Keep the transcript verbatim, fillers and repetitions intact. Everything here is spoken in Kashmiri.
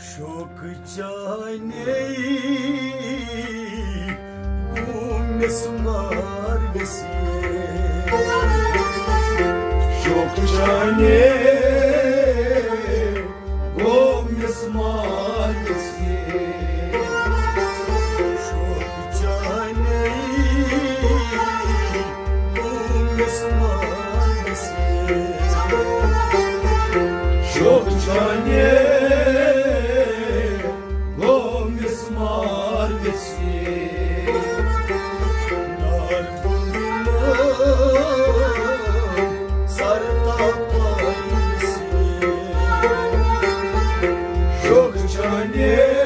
شوق چانے گوٚو مسمار ویسے۔ شوق چانے گوٚو مسمار ویسے۔ شوق چانے گوٚو مسمار ویسے۔ شوق چانے گوٚو مسمار ویسے۔ نار گوٚو سر تاپان ویسے۔ شوق چانے